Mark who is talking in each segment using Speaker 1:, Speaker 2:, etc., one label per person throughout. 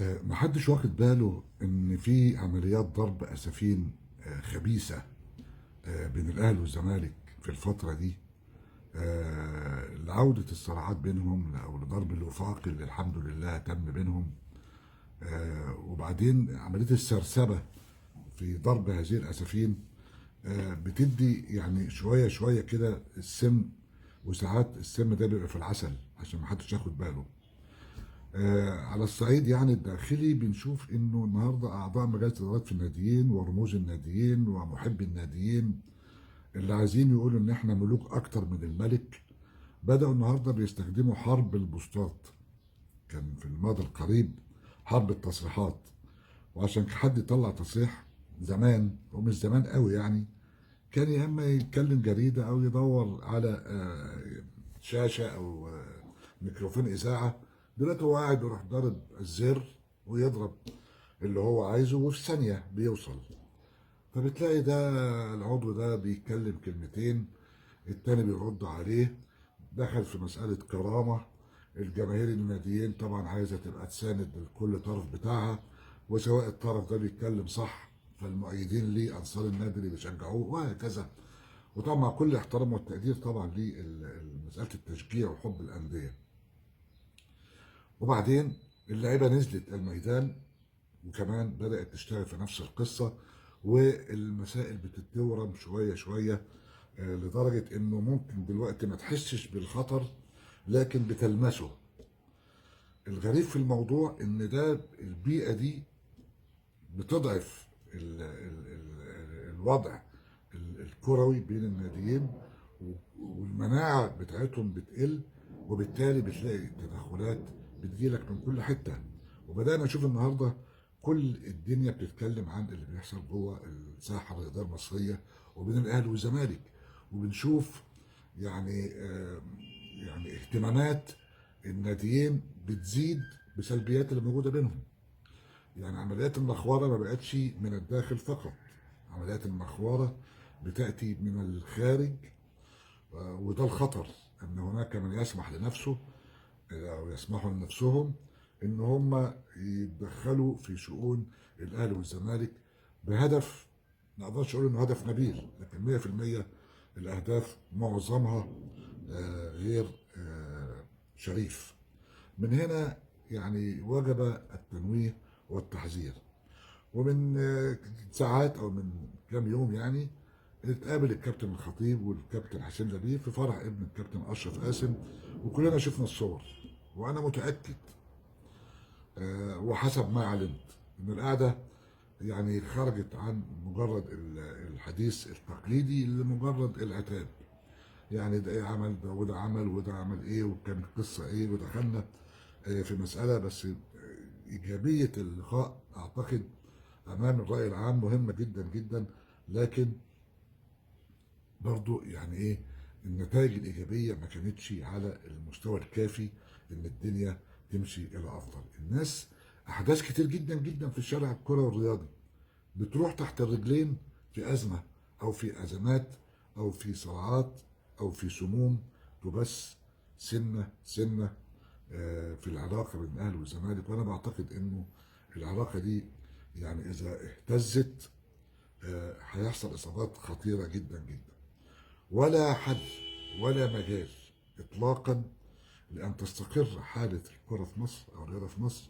Speaker 1: محدش واخد باله ان في عمليات ضرب اسفين خبيثة بين الاهلي والزمالك في الفترة دي، لعودة الصراعات بينهم او لضرب الوفاق اللي الحمد لله تم بينهم. وبعدين عملية السرسبه في ضرب هذه الاسفين بتدي يعني شوية شوية كده السم، وساعات السم ده بيبقى في العسل عشان محدش ياخد باله. على الصعيد يعني الداخلي بنشوف انه النهارده اعضاء مجالس الادارات في الناديين ورموز الناديين ومحبي الناديين اللي عايزين يقولوا ان احنا ملوك اكتر من الملك، بدأوا النهارده بيستخدموا حرب البوستات. كان في الماضي القريب حرب التصريحات، وعشان حد يطلع تصريح زمان ومش زمان قوي يعني، كان يا اما يتكلم جريدة او يدور على شاشة او ميكروفون اذاعة. دلوقتي هو قاعد يروح ضارب الزر ويضرب اللي هو عايزه وفي ثانية بيوصل. فبتلاقي ده العضو ده بيتكلم كلمتين، التاني بيرد عليه، دخل في مسألة كرامة. الجماهير الناديين طبعا عايزة تبقى تساند لكل طرف بتاعها، وسواء الطرف ده بيتكلم صح فالمؤيدين ليه أنصار النادي اللي بيشجعوه وهكذا. وطبعا مع كل احترام والتقدير طبعا لمسألة التشجيع وحب الأندية. وبعدين اللعيبة نزلت الميدان وكمان بدأت تشتغل في نفس القصة، والمسائل بتتورم شوية شوية، لدرجة انه ممكن دلوقتي ما تحسش بالخطر لكن بتلمسه. الغريب في الموضوع ان ده البيئة دي بتضعف ال ال ال الوضع الكروي بين الناديين، والمناعة بتاعتهم بتقل، وبالتالي بتلاقي تدخلات بتجيلك من كل حتة. وبدأنا نشوف النهاردة كل الدنيا بتتكلم عن اللي بيحصل جوه الساحة الرياضية المصرية وبين الأهلي والزمالك، وبنشوف يعني يعني اهتمامات الناديين بتزيد بسلبيات اللي موجودة بينهم. يعني عمليات المخورة ما بقتش من الداخل فقط، عمليات المخورة بتأتي من الخارج، وده الخطر، أن هناك من يسمح لنفسه أو يسمحوا لنفسهم إن هم يتدخلوا في شؤون الأهلي والزمالك بهدف ما أقدرش أقول إنه هدف نبيل، لكن 100% الأهداف معظمها غير شريف. من هنا يعني وجب التنويه والتحذير. ومن ساعات او من كام يوم يعني اتقابل الكابتن الخطيب والكابتن حسين لبيب في فرح ابن الكابتن اشرف قاسم، وكلنا شفنا الصور، وانا متاكد وحسب ما علمت ان القعدة يعني خرجت عن مجرد الحديث التقليدي لمجرد العتاب، يعني ده ايه عمل ده وده عمل وده عمل ايه وكان القصة ايه، ودخلنا في مسالة. بس ايجابية اللقاء اعتقد امام الراي العام مهمة جدا جدا، لكن برضو يعني ايه النتائج الايجابية ما كانتش على المستوى الكافي ان الدنيا تمشي الى افضل. الناس احداث كتير جدا جدا في الشارع الكروي والرياضي بتروح تحت الرجلين في ازمة او في ازمات او في صراعات او في سموم تبث سنة سنة في العلاقة بين الاهلي والزمالك. وانا بعتقد انه العلاقة دي يعني اذا اهتزت هيحصل اصابات خطيرة جدا جدا. ولا حل ولا مجال اطلاقا لان تستقر حاله الكره في مصر او الرياضة في مصر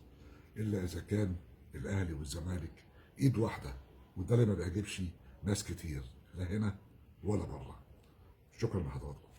Speaker 1: الا اذا كان الاهلي والزمالك ايد واحدة، وده اللي ما بيعجبش ناس كتير لا هنا ولا بره. شكرا لحضراتكم.